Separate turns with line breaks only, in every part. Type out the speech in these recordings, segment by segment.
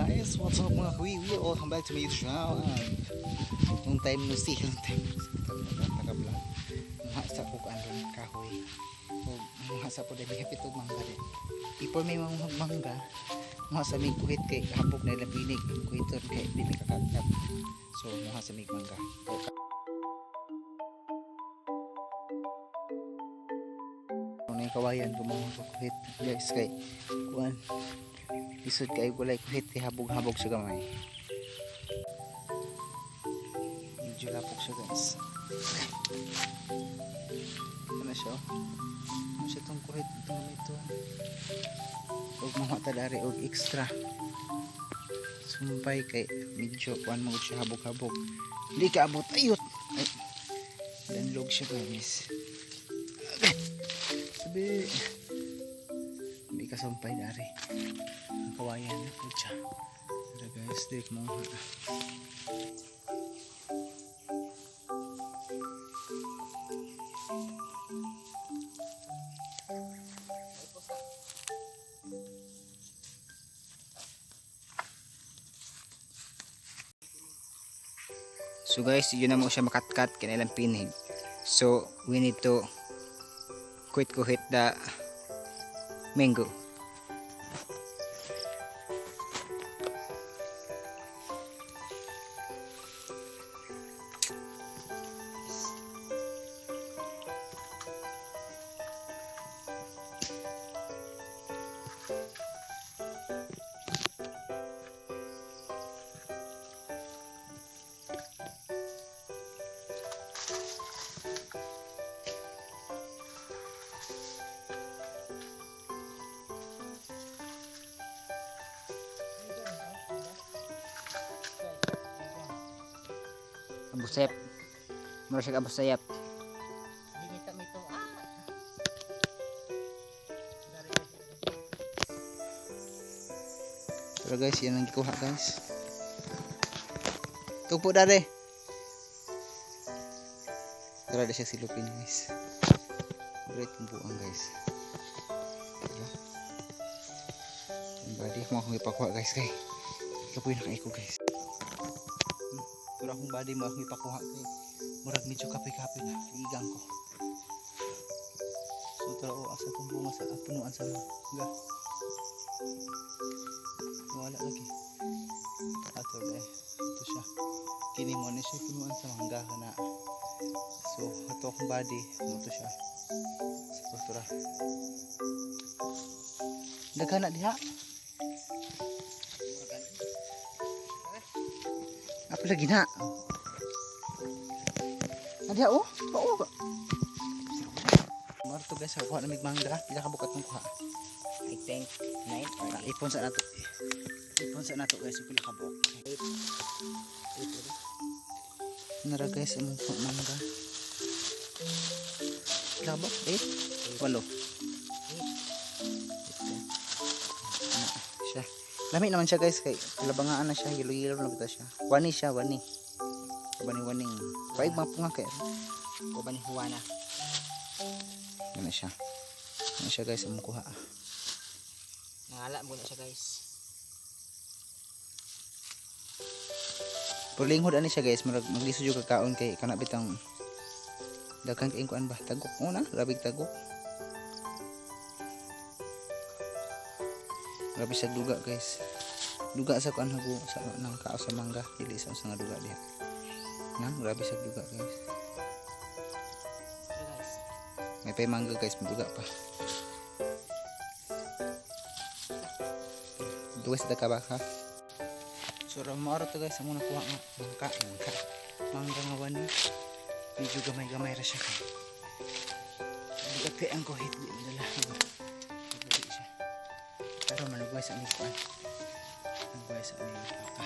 Guys, what's up, mga kawiwi? Welcome back to my YouTube channel. And long time no see, long time no see. Naka-vlog. Mga sa ko kaan kahoy. O mga sa po dahil hapit og mangga din. Before may mga mangga, mga sa mig kuhit kay hapok na ilang pinig. Kuhiton kay di mi kakatkat. So mga sa mig mangga. O, na yung kawayan gumawa ko kuhit guys, kay kuan, lisod kay gulay kuhit kay habog-habog siya gamay, medyo lapok siya, guys. Ano siya, oh? Ano siya itong kuhit itong ito, og mga tadari og extra sumpay kay medyo kuan mo siya, habog-habog, hindi ka abot ayot ay danlog siya, guys. Okay. Sabi hindi ka sumpay dari ang kawayan na po siya. Tara guys, di mo.
So guys, yun na mo siya makatkat kinailang pinig. So we need to quit kuhit the mango. Abusep. Mura siya abusayap.
Tara guys, yan ang gikuha, guys. Tupo dare. Tara, di siya silupin, guys. Great ang buang, guys. Tara. Ang body mo akong ipakuha, guys, kay. Kapoy na kaiko, guys. Pero akong body mo akong ipakuha kay murag medyo kapoy-kapoy na igang ko. So tara, oh, asa tong bunga sa punuan sa mangga. Wala lagi. Ato eh. Ito siya. Kini mo ni siya punuan sa mangga na. So, ato akong body. Mo to siya. Sa tura. Daghan na diha. Apa lagi na? Diha oh. Oo. Marto guys, kuha na mig mangga. Pila ka bukat ng kuha?
I think 9 or 8.
Ipon sa nato. Ipon sa nato guys, pila ka buok. Nara guys, among mangga. Pila ka buok? Eight? Walo. Ana, siya. Lami naman siya guys, kay kalabangaan na siya, yelo-yelo na bitaw siya. Wani siya, wani. Wani waning. Paig mapunga kay.
Uban ni Juana.
Ano siya. Ano siya guys, among kuha.
Nangala mo na siya, guys.
Pero linghod ani siya guys, murag maglisod yung kakaon kay kana bitang daghan kay kuan ba, tagok una, labig tagok. Grabe sa duga, guys. Duga sa kuan hago sa nang kao sa mangga, dili sa usa nga duga diha. Na, grabe sa duga, guys.
So guys,
May pay mangga guys, may duga pa. Duga sa takabaka. So maaro to guys, amo nakuha nga mangka, mangka. Mangga nga wani. Medyo gamay-gamay ra siya kay. Bigat kay ang kuhit di madala. Dali siya. Pero manugay sa aming kuan. Manugay sa aming papa.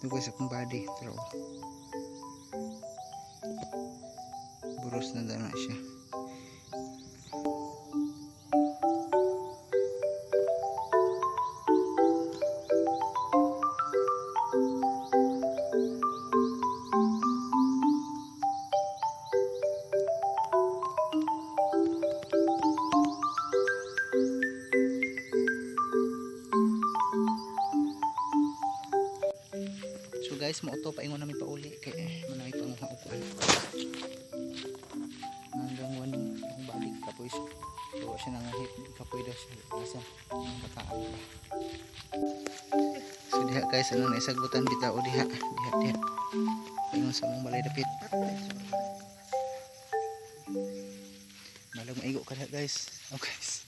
Lugoy sa akong body. Pero buros na daw na siya. So guys, mo to paingon namin pauli kay manay pa ang upuan. Hanggang one akong balik kapoy siya. So siya nangahit kapoy daw siya. Asa ang bataan pa. So diha guys, ano na isagbutan bitaw diha, diha diha. Paingon sa among balay dapit. Malag maigo ka diha, guys. Oh guys.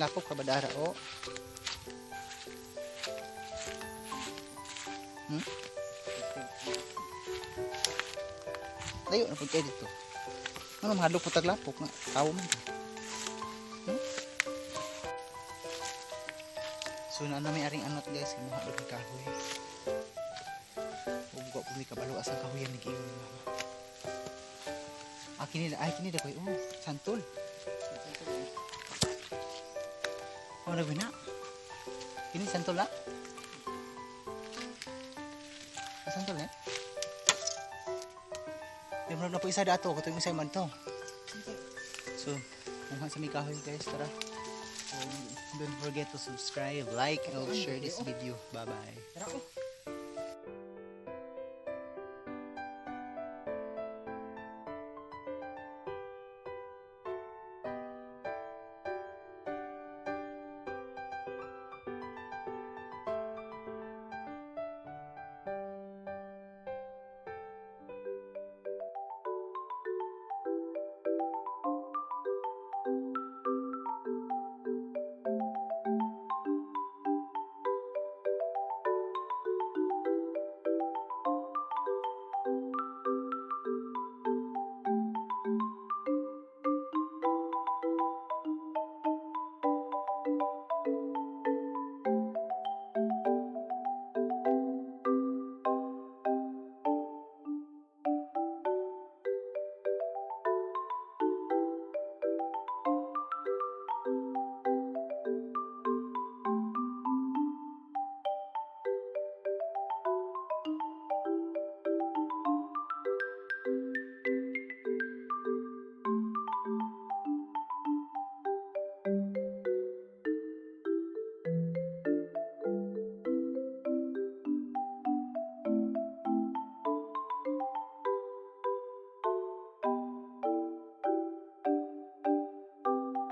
Lapok ka ba dara o? Layo na pud kayo dito. Ano mahadlok po taglapok nga tawo man ka. So na may aring anot guys, kimuha do kahoy. Ug wa po mi kabalo asa kahoyan ni giingon ni mama. Ah, kini ay kini da koy. Oh, santol. Oh, na na. Kini santol la? Ah, santol eh? Di mo na po isa dato, katong isa man to. So, kung sa may kahoy guys, tara. So, don't forget to subscribe, like, and share this video. Bye-bye.
Tara ko.